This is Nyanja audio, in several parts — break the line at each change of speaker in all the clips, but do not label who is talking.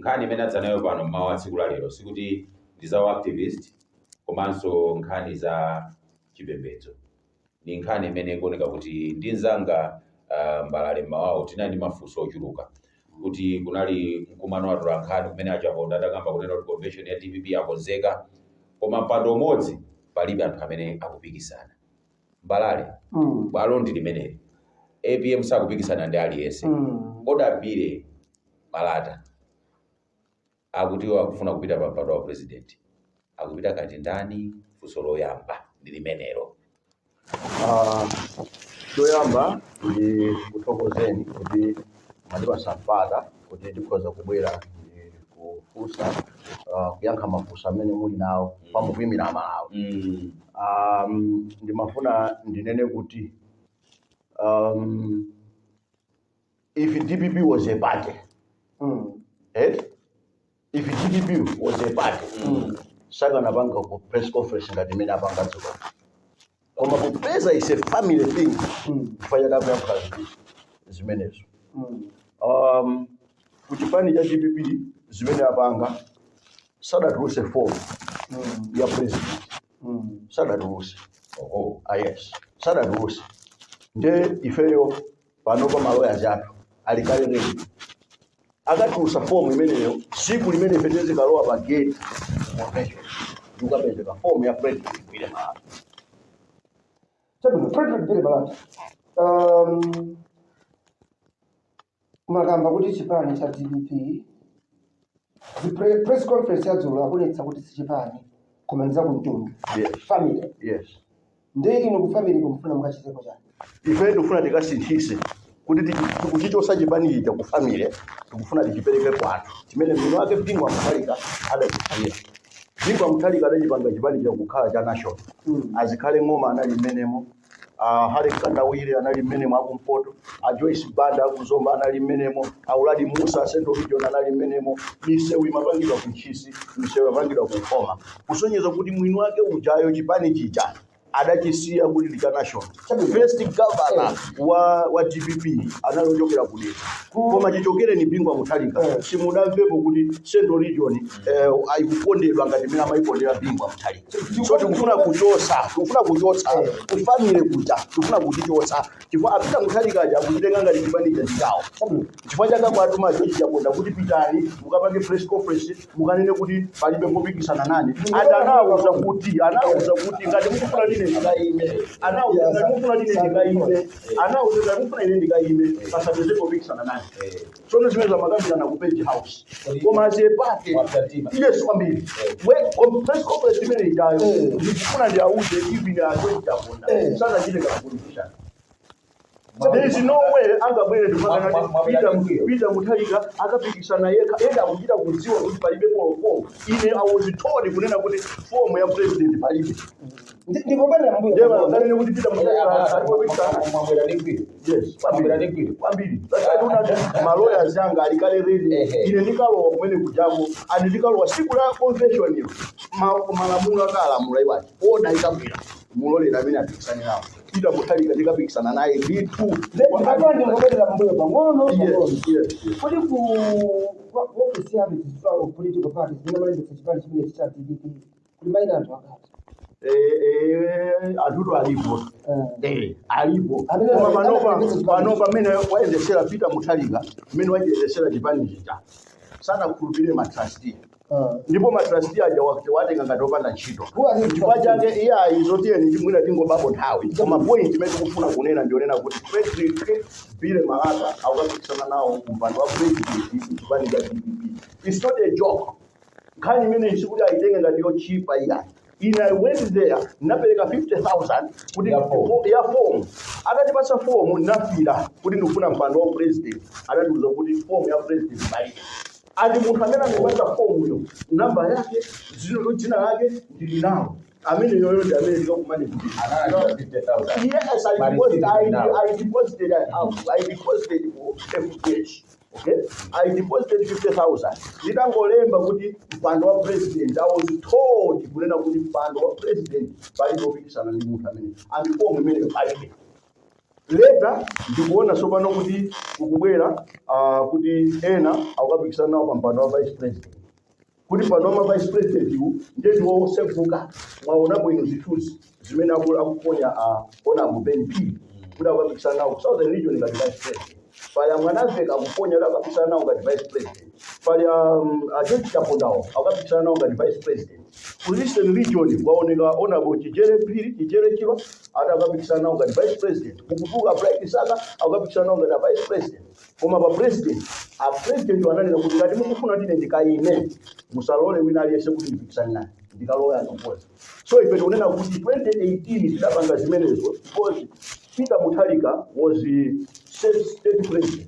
Nkhani imene adza nayo pano mmawa tsiku la lero sikuti ndi za activist komanso nkhani za chipembedzo. Ni nkhani imene ikuoneka kuti ndi mzanga Mbalale mmawawo tinali ndi mafunso ochuluka kuti kunali mkumano wa atolankhani kumene achaponda atakamba kunena kuti convention ya DPP yakonzeka, koma mpando umodzi palibe anthu amene akupikisana. Mbalale, bwalo ndi limeneli, APM sakupikisana ndi aliyense. Kodi a Billy Malata akuti iwo akufuna kupita pa mpando wa president, akupita kati ndani? Funso loyamba ndi limenelo.
Ah, choyamba ndi kuthokozeni kuti mwatipasa mpata kuti tikhoza kubwera ndi kufunsa, kuyankha mafunso amene muli nawo pamukuyimira Amalawi. Ndimafuna ndinene kuti if DPP was a party, eh? If DPP was a party, sakanapanga ku press conference ngati imene apanga dzulo, koma kupeza is a family thing, chifukwa chake akuyankhula zimenezo. Kuchipani cha DPP zimene apanga, sadatuluse form ya president. Sadatuluse.
Oho.
Ah, yes, sadatuluse. Nde ifeyo panopa maloya athu ali kale ready. Akatulusa fomu imeneyo, siku limene ife tizikalowa pa gate convention, ndikukapezeka fomu ya Frederick Billy Malata.
Chabwino, Frederick Billy Malata, mwakamba kuti chipani cha DPP, the press conference yadzulo akuonetsa kuti si chipani koma ndi zakumtundu, family.
Yes.
Ndi inu ku family kumfuna mukachiteko chani?
Ife tikufuna tikasinthise kuti tikuchichosa chipani chija ku family, tikufuna tichipereke kwathu chimene mwini wake Bingu wa Mutharika adachifunira. Bingu wa Mutharika adachipanga chipani cha kukhala cha national. Azikhale Ng'oma anali mmenemo, Harry Mkandawire anali mmenemo akumpoto, a Joyce Banda akuzomba anali mmenemo, a Uladi Musa Central Region anali mmenemo. Misewu imapangidwa ku Ntchisi, misewu imapangidwa ku Nkhoma, kusonyeza kuti mwini wake ujayo chipani chija adachisiya kuti ndi cha national. First governor wa DPP anali ochokera ku Dedza, koma chichokere ni Bingu wa Mutharika, simudamvepo kuti Central Region ayikukondedwa ngati imene amayikondera Bingu wa Mutharika. So tikufuna kuchosa, tikufuna kuchotsa ku family kuja, tikufuna kuchichotsa chifukwa apita Mutharika aja akuchitenga ngati chipani cha chawo. Chifukwa chake kwatuma George Chaponda kuti pitani mukapange press conference, mukanene kuti palibe popikisana nane. And anawuza kuti ngati mukufuna ine ndikayime, anawuza ngati mukufuna ine ndikayime, anawuza ngati mukufuna ine ndikayime, pasapeze popikisana nane. Tsono zimene zamakambirana ku Page House, koma as a party
Mwapyatima.
Yes, kwambiri. Press conference imene ijayo, ndikufuna ndiauze even a George Chaponda, sanachite ka politician. There is no way angabwere ndikumakana Peter, Peter Mutharika akapikisana yekha, ena akuchita kudziwa kuti palibe polo form. Ine I was told kunena kuti form ya president palibe.
Ndikobwerera mbuyo.
Ndiye kanene kuti Peter Mutharika alipopikisana.
Mwabwera ndi mkwiyo.
Yes.
Mwabwera ndi mkwiyo.
Kwambiri. That's ma lawyers anga ali kale ready. Ine ndikalowa kumene kujako, and ndikalowa siku la convention iyo, malamulo akalamula iwachi, order ikabwera, mulolera amene apikisane nawo. Peter Mutharika ndikapikisana naye ndithu.
Ndikatoa, ndingobwerera mbuyo pang'ono pang'ono.
Yes.
Kuti ku ofisi ya Registrar of Political Parties imene amalembetsa chipani chimenechi cha DPP kuti mayina anthu akati?
Anthuto alipo. Alipo.
Amene
Koma panopa
amene chipani.
Panopa amene wayendesera Peter Mutharika, amene wayendesera chipani chija, sanakhulupirire ma trustee, ndipo ma trustee aja watenga ngati opanda ntchito.
Who are these
Chifukwa
trustees?
chake iye izotiyeni mwina tingobapo nthawi, koma point imene tikufuna kunena ndionena kuti Frederick Billy Malata akukapikisana nawo kumpando wa president mchipani cha DPP. It's not a joke. Nkhani imene sikuti ayitenge ngati yochipa iyayi. Ine I went there, napereka 50,000 kuti
Ya form.
Ya form. Atatipasa form, nafira kuti ndikufuna mpando wa president, anandiuza kuti form ya president palibe. Ati munthu amene andipasa form yo, namba yake, dzina lake ndili nawo. Amene yoyo ndi amene ndikakumane kuti
Analandira 50,000.
Yes, I
Ma
deposited,
receipt now.
I deposited, I deposited for FDH. Okay? I deposited 50,000. Nditangolemba kuti mpando wa president, I was told kunena kuti mpando wa president palibe opikisana ndi munthu amene. And form imene palibe. Later ndikuona tsopano kuti kukubwera kuti ena akukapikisana nawo pa mpando wa vice president, kuti pano ma vice president iwu ndiye ndiwosefuka. Mwaonapo inu zithunzi zimene akuponya Honorable Ben Phiri kuti akukapikisana nawo ku Southern Region ngati vice president. Pali amwanamveka akuponya kuti akapikisana nawo ngati vice president. Pali a George Chapondawo akapikisana nawo ngati vice president. Ku Eastern Region kwaoneka Honorable Chijere Phiri, Chijere Chilwa, ati akapikisana nawo ngati vice president. Kukutuka Bright Saka akapikisana nawo ngati a vice president. Koma pa president, a president ananena kuti ngati mukufuna tine ndikayime, musalole wina aliyense kuti ndipikisane naye, ndikaloya ndikupoza. So ife tikunena kuti 2018 tidapanga zimenezo because Peter Mutharika was the state president.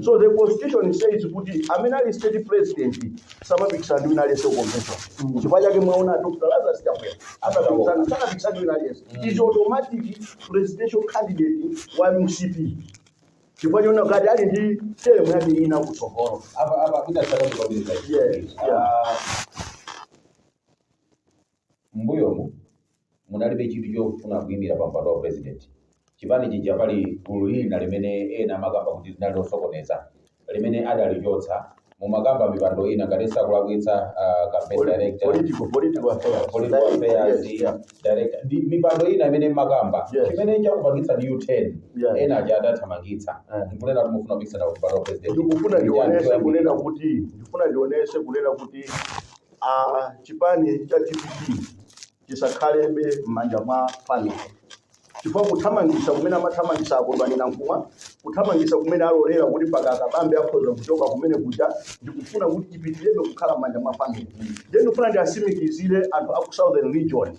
So the constitution says kuti amene ali state president samapikisana ndi wina aliyense ku convention. Chifukwa chake mwaona Dr. Lazarus Chakwera asapikisana, sakapikisana ndi wina aliyense, is automatic presidential candidate wa MCP, chifukwa chona ngati ali ndi term yake ina kutsogolo.
Apa ndinasaka kwambiri.
Yes, yeah.
Mbuyomu munalibe chinthu chofuna kuyimira pa mpando wa president. Chipani chija pali gulu lina limene ena amakamba kuti linali losokoneza limene adalichotsa. Mumakamba mipando ina ngati sakulakwitsa, campaign director,
Political affairs.
Political affairs director ndi mipando ina imene makamba chimene chakupangitsa ndi U10 ena aja adathamangitsa nkunena kuti mufuna kupikisana pa mpando wa president.
Ndikufuna
Ndi anthu
ndionese
ambiri.
kunena kuti, ndikufuna ndionese kunena kuti chipani cha DPP chisakhalebe m'manja mwa family, chifukwa kuthamangisa kumene amathamangisa akondwani Nankhumwa, kuthamangisa kumene alolera kuti paka akabambe akhoza kuchoka kumene kuja, ndikufuna kuti chipitirebe kukhala m'manja mwa family. Ndiye ndikufuna ndiasimikizire anthu aku Southern Region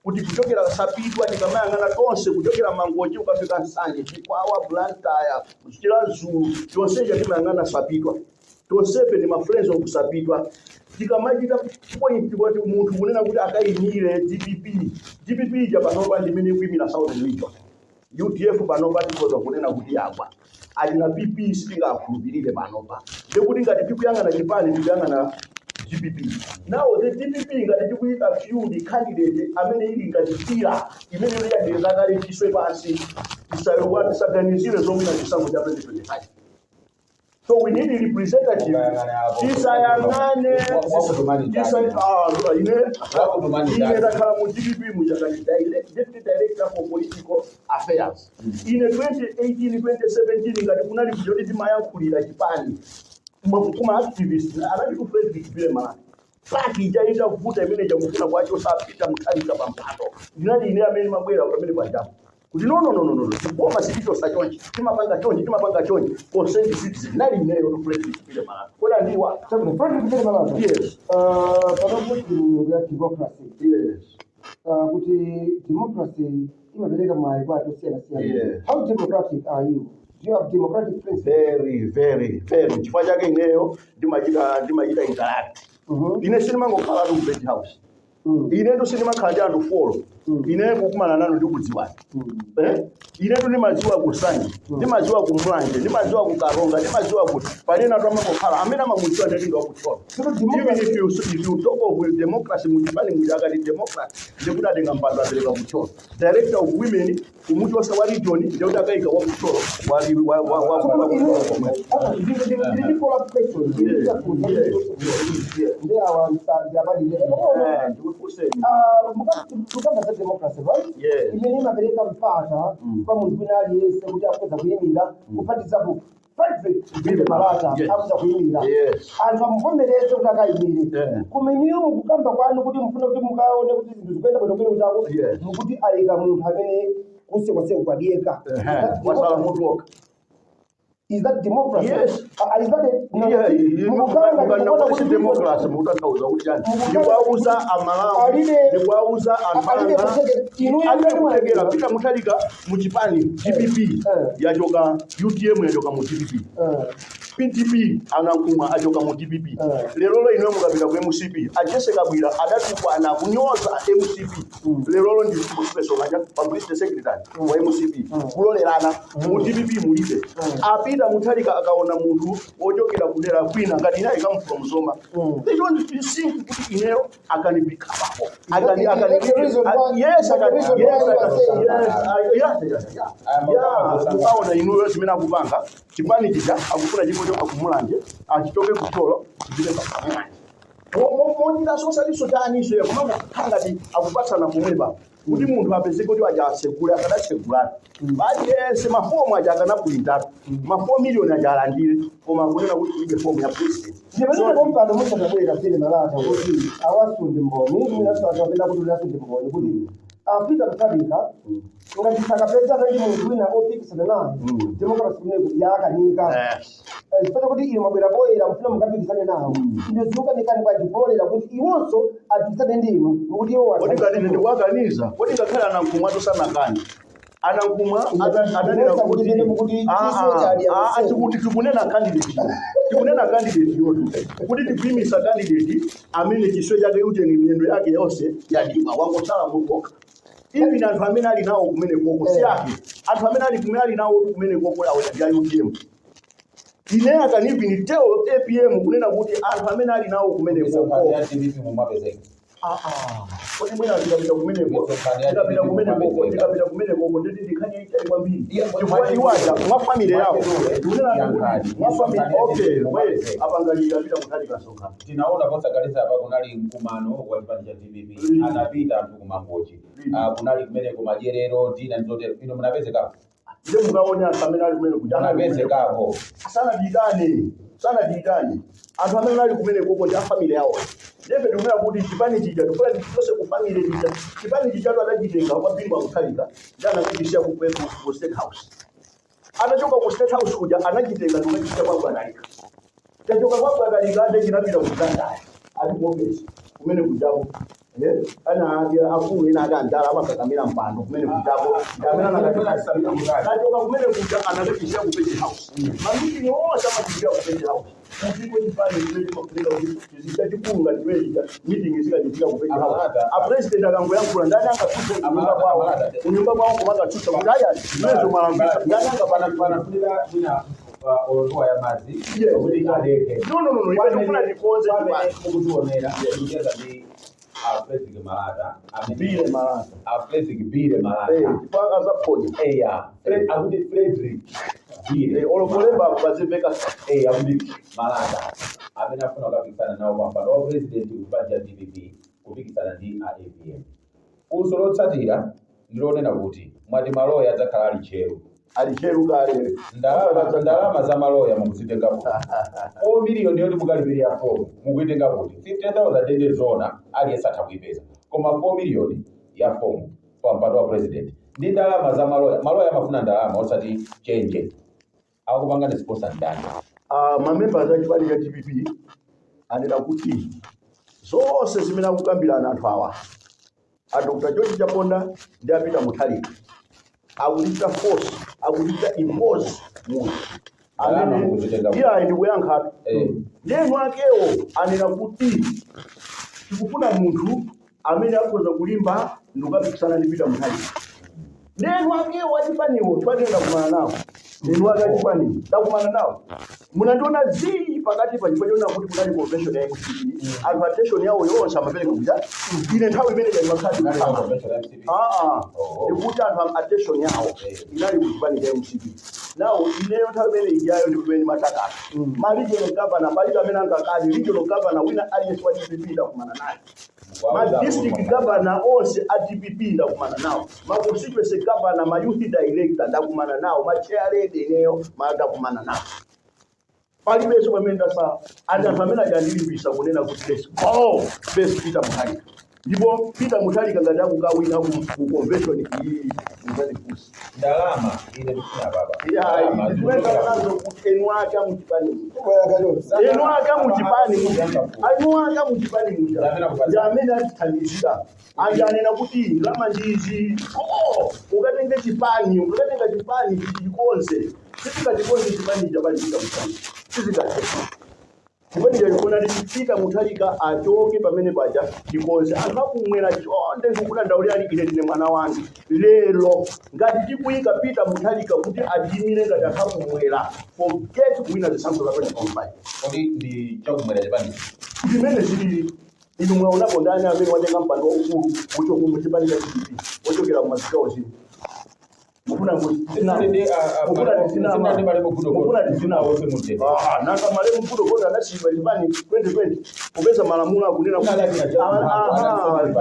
kuti kuchokera Sapitwa, tikamayang'ana tonse kuchokera Mangochi ukafika Nsanje, Chikwawa, Blantyre, Chiradzulu, tonseja timayang'ana Sapitwa. Tonsefe ndi ma friends of Sapitwa. Tikamachita point kuti munthu kunena kuti akayimire DPP, DPP ija panopa ndimene ikuyimira Southern Region. UDF panopa tikhoza kunena kuti yagwa. Achina PP sitingakhulupirire panopa. Ndekuti ngati tikuyang'ana chipani, tikuyang'ana DPP. Now the DPP, ngati tikuyika field candidate amene ili ngati pillar imene iliyandikira kale chiswe pansi, tisaganizire zomwina chisankho cha 2025. So we need a representative. Tisayang'ane. Ine ine ndakhala mu DPP muchakani deputy director for political affairs. Ine 2018, 2017, ngati kunali kuchoti timayankhulira chipani kuma activist, anali ku Frederick Billy Malata. Paki ija itavuta imene chakufuna kwacho sapita Mutharika pampando, ndinali ine amene mabwera pamene pajapo kuti no, no, no, no, no, boma sitichosa chonchi, timapanga chonchi, timapanga chonchi, concerned citizen nali ineyo to Frederick Billy Malata. Kodi andiwa?
Chabwino, Frederick Billy Malata.
Yes.
Panopo tili mu ya democracy.
Yes.
Kuti democracy imapereka mwayi kwa anthu osiyanasiyana. How democratic are you? Do you have democratic principles?
Very, very, very. Chifukwa chake ineyo ndimachita interact. Ine sindimangokhala ku State House. Inetu sindimakhala ndi anthu 4. Ine kukumana nanu ndikudziwani. Eh? Inetu ndimadziwa ku Nsanje, ndimadziwa ku Mulanje, ndimadziwa ku Karonga, ndimadziwa kuti panena atu amangokhala amene amamudziwa ndeti ndiwakutchona.
So
Even if you talk of democracy muchipani muja, akati democracy ndekuti atenga mpando apereka kutcholo. Director of women kumuchosa wa region, ndekuti akayika wakutcholo wa kutcholo komwe.
Ndili follow up question. Ndi awa ndiabalire.
Eh, ndikufunseni.
Tukamba za democracy, right?
Yes.
Imene imapereka mpata kwa munthu wina aliyense kuti akhoza kuyimira, kuphatizapo Frederick Billy Malata akhoza kuyimira. Anthu amuvomereze kuti akayimire. Koma inuyo mukukamba kwanu kuti mufuna kuti mukaone kuti zinthu zikuyenda bwinobwino kuchako, mukuti ayika munthu amene kusekwaseko kwadiyeka.
Wasala mutu woka.
Is that democracy?
Yes.
Is that a,
Yeah,
mukukhala ngati
mukanena
mukuona
kuti
kuti
democracy mukutanthauza kuti chani? Ndikuwauza Amalawi, ndikuwauza
Alibe
anthu.
kutegera. Inuyo
Alibe
mwana
kutegera. Peter Mutharika muchipani DPP yachoka, UTM yachoka mu DPP. PDP anankhumwa achoka mu DPP. Lerolo inuyo mukapita ku MCP, a Jessie Kabwila adatukwana kunyoza MCP. Lerolo ndi spokesperson aja, publicity secretary wa MCP. Kulolerana mu DPP mulibe. Apita Mutharika akaona munthu wochokera kudera kwina, ngati inayi come from Zomba, they don't think kuti ineyo akanipika papo akani akani
The reason why-
yes
the
akani
reason
yes
why you are
akani
saying
yes yeah, mukaona inuyo zimene akupanga, chipani chija akufuna chikochoka kumulanje, achichoke kutolo chipite pakamulanje monjira sosaliso chaniso koma ngati akupatsana pomwepa kuti munthu apezeke kuti aja asegule akadatsegulatu aliyense mafomu aja akanapulintatu ma 4 million aja alandire, koma akunena kuti kulibe fomu ya president.
Ndipamene pompano musanabwera pili Malata kuti awasunde mboni, mwinaso anthu amene akuti asunde mboni kuti apita Mutharika ngati sakapeza ndi munthu wina opikisana naye, democracy kumeneko yakanika. Chifukwa kuti inu mwabwera poyera mufuna mukapikisane nawo, ino zikukanikani bwanji polera kuti iwonso apikisane ndinu mukuti iwo
Kodi ngati ine ndikuwakaniza? Kodi ngakhale anankhumwa tosanakani, anankhumwa adanena kuti
Kuti
Ah,
chiso
ah,
chali
ah,
amasere.
tikuti tikunena candidate, tikunena candidate yotu kuti tikuyimisa candidate amene chiswe chake ucheni miyendo yake yonse yadima, wangosala mukoka. Even anthu amene ali nawo kumene koko si ake. Anthu amene ali kumene ali nawo kumene koko awo ndi a UTM. Ine I can even tell APM kunena kuti anthu amene ali nawo kumene
Misonkhano
koko
ya DPP mumapezeka?
Kodi mwina tikapita kumeneko,
Misonkhano ya
tikapita
DPP
kumeneko,
mumapezeka.
tikapita kumeneko, nditi ndikhani yaitali kwambiri
Yeah,
chifukwa iwaja mwa family yawo
mwachidule,
ndikunena
yankhani.
kuti mwa family
Misonkhano ya
okay
DPP
we
mumapezeka.
apangalira apita Mutharika sonkhano.
Tinaona posakhalitsa apa kunali mkumano wa chipani cha DPP. Anapita anthu kumangochi. Ah, kunali kumeneko madyerero tina ndizotero, ino munapezekapo?
Ndiye mukaone anthu amene ali kumene kuja anali kumeneko.
Munapezekapo?
Sanadiyitane, sanadiyitane. Anthu amene ali kumene koko ndi a family yawo. Ndiye ndikunena kuti chipani chija tikufuna tichose ku family chija. Chipani chijatu adachitenga kwa Bingu wa Mutharika ndi anachisiya ku State House. Atachoka ku State House kuja anachitenga ndikachisiya kwa Bwanalika. Chachoka kwa Bwanalika ade chinapita ku Blantyre ali ku office kumene kujako. Ana ake akulu ena ake andala amakakamira mpando kumene kujako ndi amene anakachoka kumene kuja anakachisiya ku Page House. Mameeting onse amachitikira ku Page House. Kuchiko chipani chimene chimafunika kuti chizita chikulu ngati chimene chija, meeting zikachitika ku Page House.
Amalata.
A president akangoyankhula, ndani angatsutse kunyumba kwawo?
Amalata.
Kunyumba kwawo kumakatsutsa kuti aya zimenezo mwalakwitsa, ndani angapana?
Panafunika mwina olotowa ya madzi
Yes.
kuti adeke.
No, ife tikufuna tikonze
Pamene
chipani.
mukutionera, tikucheza ndi a Frederick Malata
Billy Malata.
A Frederick Billy Malata.
Chipanga zaphonya.
Eya, akuti Frederick Billy.
Olokolemba pazimveka.
Akuti Malata amene afuna kukapikisana nawo pampando wa president kuchipani cha DPP, kupikisana ndi a APM. Funso lotsatira ndilonena kuti mwati maloya adzakhala ali tcheru.
Ali tcheru kale.
Ndalama za maloya mukuzitenga kuti? 4 million yoti mukalipirira fomu mukuitenga kuti? 50,000 ndende zona aliyense atha kuipeza, koma 4 million ya fomu pa mpando wa president ndi ndalama za maloya, maloya amafuna ndalama osati chenje, akupangani sponsor ndani?
Mamembers a chipani cha DPP anena kuti zonse zimene akukambirana anthu awa, a Dr George Chaponda ndi a Peter Mutharika, akuchita force, akuchita impose munthu
Ndalama
amene
mukuzitenga kuti?
iye ndikuyankhatu. Ndenu akewo anena kuti tikufuna munthu amene akhoza kulimba ndikukapikisana ndi Peter Mutharika. Ndenu akewo achipaniwo, chipaniwo ndakumana nawo, ndenu ake achipaniwo ndakumana nawo. Munandiona zii pakati pa chifukwa choona kuti kunali convention ya MCP, anthu attention yawo yonse amapereka kuja. Ine nthawi imene ndimakhala
Kunali
ndikukhala
convention ya MCP?
Ah,
Oh.
ndikuti anthu attention yawo inali kuchipani cha MCP. Nawo ineyo nthawi imene ijayo ndi kumene matakata ma regional governor palibe amene angakali regional governor wina aliyense wa DPP ndakumana naye, ma district governor onse a DPP ndakumana nawo, ma constituency governor, ma youth director ndakumana nawo, ma chair lady ineyo ma ndakumana nawo. Palibenso pamene ndasala. Anthu amene ajandilimbisa kunena kuti let's go face Peter Mutharika. Ndipo Peter Mutharika ngati akukawina ku convention iyi, muzandifunsa.
Ndalama ine ndikufuna baba.
Iya, zimene nazo kuti enu ake amuchipani, enu ake amuchipani, enu ake amuchipani muja ndi amene atithandizira. Andi anena kuti ndalama ndizi, oh, ukatenge chipani, ukakatenga chipani chichikonze. Sitingachikonze chipani chapali Peter Mutharika, sizingatheka. Chipani chachikona kuti Peter Mutharika achoke pamene paja, chikonze. Anthu akumwera, chonde, ndikudandaulirani, ine ndine mwana wanu. Lero ngati tikuyika Peter Mutharika kuti atiyimire ngati anthu akumwera, forget kuwina zisankho za 2025.
Kodi ndi chakumwera chipani?
Zimene zilili, inu mwaonapo ndani amene watenga mpando waukulu uchoku muchipani cha DPP ochokera mumazigawo zino? Mufuna mufuna tizinama?
Wonse mutete.
Ah, nanga malemu Mputo Gondo anasiyidwa chipani 2020, popeza malamulo akunena kuti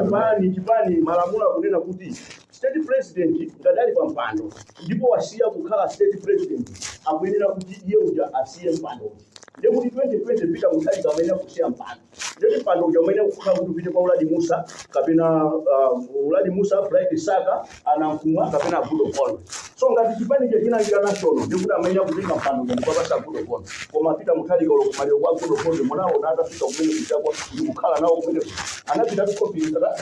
chipani, chipani, malamulo akunena kuti state president ngati ali pa mpando ndipo wasiya kukhala state president, akuyenera kuti iye uja asiye mpando uja. Ndekuti 2020 Peter Mutharika amene akusiya mpando, ndeti mpando uja umene kukhala kuti upite kwa Uladi Musa kapena Uladi Musa, Bright Saka, Anamkumwa kapena Agudo Gondo. So ngati chipani chinalira national, ndikuti amene akutenga mpando uja ndikuwapasa Agudo Gondo. Koma Peter Mutharika ulo kumaliro kwa Agudo Gondo munaona atafika kumene kuchakwa ndikukhala nawo kumene anapita kukhopirira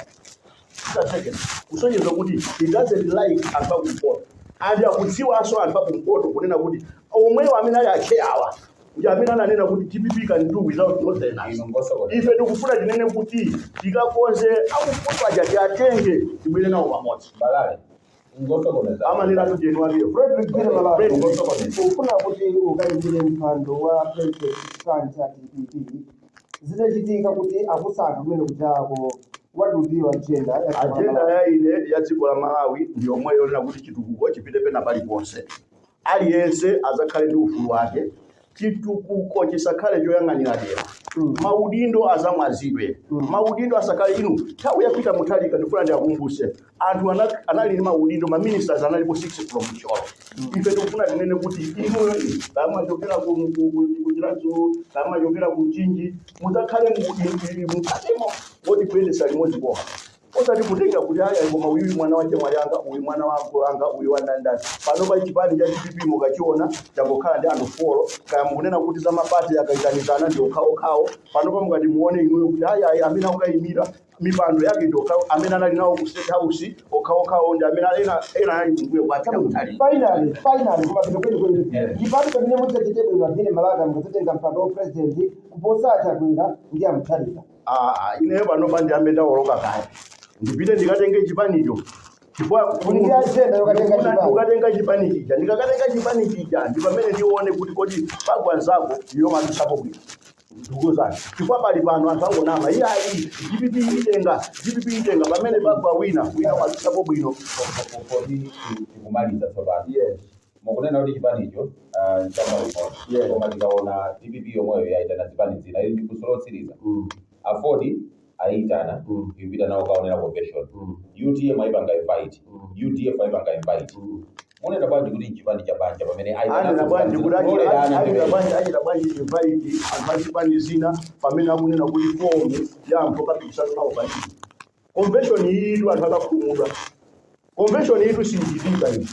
second, kusonyeza kuti he doesn't like anthu akumpoto, and akudziwanso anthu akumpoto kunena kuti omwewo amene ali acheyawa ndi amene ananena kuti DPP can do without northerners.
Inu ngosokoneza.
Ife tikufuna tinene kuti tikakonze akumpoto aja, tiatenge, tibwere nawo pamodzi.
Balale ngosokoneza.
Amanena tujeni wakiyo.
Frederick Peter Malata,
Frederick.
ufuna kuti ukayimire mpando wa president chipani cha DPP, zitachitika kuti akusankha kumene kuchako, what will be your agenda ya dziko la
Agenda
Malawi?
ya ine ya dziko la Malawi ndi yomwe yonena kuti chitukuko chipite pena paliponse, aliyense azakhale ndi ufulu wake, chitukuko chisakhale choyang'anira dera, maudindo azamwazidwe, maudindo asakhale. Inu, nthawi ya Peter Mutharika, ndifuna ndiakumbuse anthu, anali ndi maudindo, maministers analipo 6 from Thyolo. Ife tikufuna tinene kuti inuyo kamachokera ku Chiradzulu, kamachokera ku Mchinji, mudzakhale mukatemo woti kuyendesa limodzi koma osati kutenga kuti aya, koma uyu mwana wa chemwali anga, uyu mwana wa ankolo anga, uyu wa ndandani. Pano pa chipani cha DPP mukachiona changokhala ndi anthu 4. Kaya mukunena kuti za mapati akaitanizana ndi okhaokhawo. Pano pa mukati muone inuyo kuti aya aya, amene akukayimira mipando yake ndi okhawo amene anali nawo ku State House, okhaokhawo ndi amene ena ena anali kumbuyo kwa Peter Mutharika.
Finally, kumapita kwenikweni, ndipati pamene mudzachite bwino amene Malata mukadzatenga mpando wa president kuposa Achakwera ndi Amutharika?
Ah, ineyo pano pandiyambe ndawoloka kaya, ndipite ndikatenge chipanicho, chifukwa
Muli ndi agenda yokatenga chipani?
Ndikatenga chipani chija, ndikakatenga chipani chija, ndi pamene ndione kuti kodi pagwa nzako iyo madusapo bwino ndikuzani, chifukwa pali pano anthu angonama, iyayi, DPP itenga, DPP itenga, pamene pagwa wina wina madusapo bwino.
Kodi tikumaliza tsopano?
Yes.
Mukunena kuti chipanicho chamalipo, koma tikaona DPP yomweyo yaitana zipani zina, ili ndi funso lotsiriza. AFORD ayitana, ipita nawo kaonera convention. UTM ayipanga invite, UDF ayipanga invite. Munena bwanji kuti chipani cha banja pamene
Anena bwanji kuti
kulolerana?
Achita bwanji, achita bwanji invite anthu achipani zina pamene akunena kuti fomu ya anthu okapikisana nawo palibe? Convention iyitu anthu akakhumudwa, convention iyitu siyichitika iyi.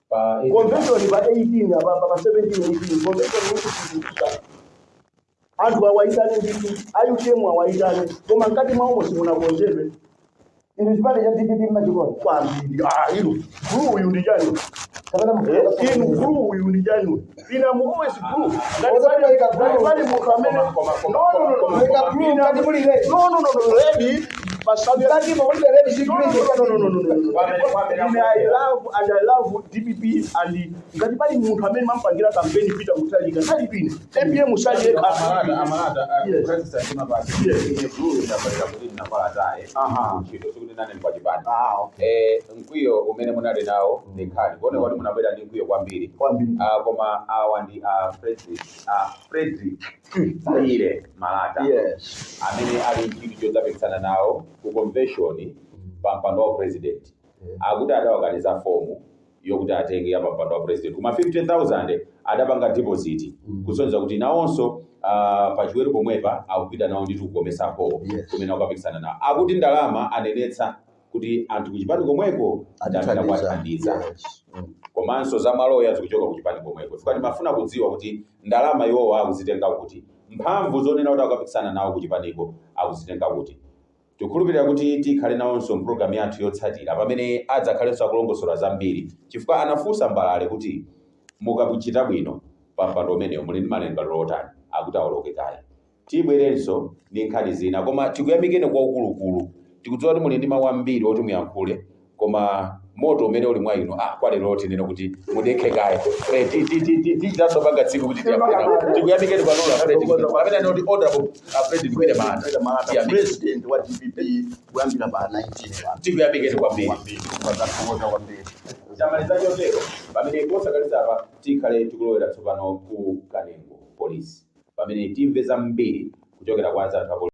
Pa
Convention pa 18 apa, pa 17, 18, convention iyitu siyichitika. Anthu awaitane ndithu, a UTM awaitane, koma mkati mwawo simunakonzedwe.
Inu chipani cha DPP mmachikonda?
Kwambiri. Ah, inu, blue uyu ndi chani?
Kapena
Inu, blue uyu ndi chani? Ina mu always blue. Ngati
Osati mayika blue.
Ngati pali munthu amene, no, no, no, no.
Mayika blue ngati muli red.
No, no, no, no, red pasabe.
Ngati muli red si
No,
green.
no, no, no, no, no, no, no. Ine I love and I love DPP, and ngati pali munthu amene mampangira campaign Peter Mutharika sali ine, APM sali yekha.
Amalata, amalata.
Yes.
Francis Achima pasi.
Yes.
Ine blue ndabalira kuti ndinavala taye. Ntchito sikuti nane ndipachipani.
Ah, okay.
Mkwiyo umene munali nawo ndi nkhani kuoneka kuti munabwera ndi mkwiyo kwambiri.
Kwambiri.
Ah, koma awa ndi Frederick Saire Malata amene ali ntchito chodzapikisana nawo ku convention pa mpando wa president. Akuti adawakaniza fomu yokuti atenge ya pa mpando wa president, koma 50,000 adapanga deposit, kusonyeza kuti nawonso Pachiweru pomwepa akupita nawo ndithu kukomesako kumene akukapikisana nawo. Akuti ndalama anenetsa kuti anthu kuchipani komweko ndamene
Atithandiza.
akuwathandiza. Komanso za maloya zikuchoka kuchipani komweko, chifukwa timafuna kudziwa kuti ndalama iwowa akuzitenga kuti, mphamvu zonena kuti akukapikisana nawo kuchipaniko akuzitenga kuti. Tikukhulupirira kuti tikhale nawonso mpulogalamu yathu yotsatira pamene adzakhalenso akulongosola zambiri, chifukwa anafunsa Mbalale kuti mukakuchita bwino pa mpando umenewo muli ndi malingaliro otani? Akuti awoloke kaye, tibwerenso ndi nkhani zina. Koma tikuyamikeni kwa ukulukulu. Tikudziwa kuti muli ndi mawu ambiri oti muyankhule, koma moto umene uli mwa inu, kwa lero tinene kuti mudekhe kaye. Tichitanso panga tsiku kuti tiyankhule nawo. Tikuyamikeni kwanola Fred, pamene anoti Honorable Fred Gwire Malata.
Malata.
Tiyamike.
President wa DPP kuyambira pa 19 pa.
Tikuyamikeni kwambiri.
Kwathokoza kwambiri.
Tamaliza chotero, pamene posakalitsa apa tikhale tikulowera tsopano ku Kanengo Polisi, pamene timve zambiri kuchokera kwa anzathu apolisi.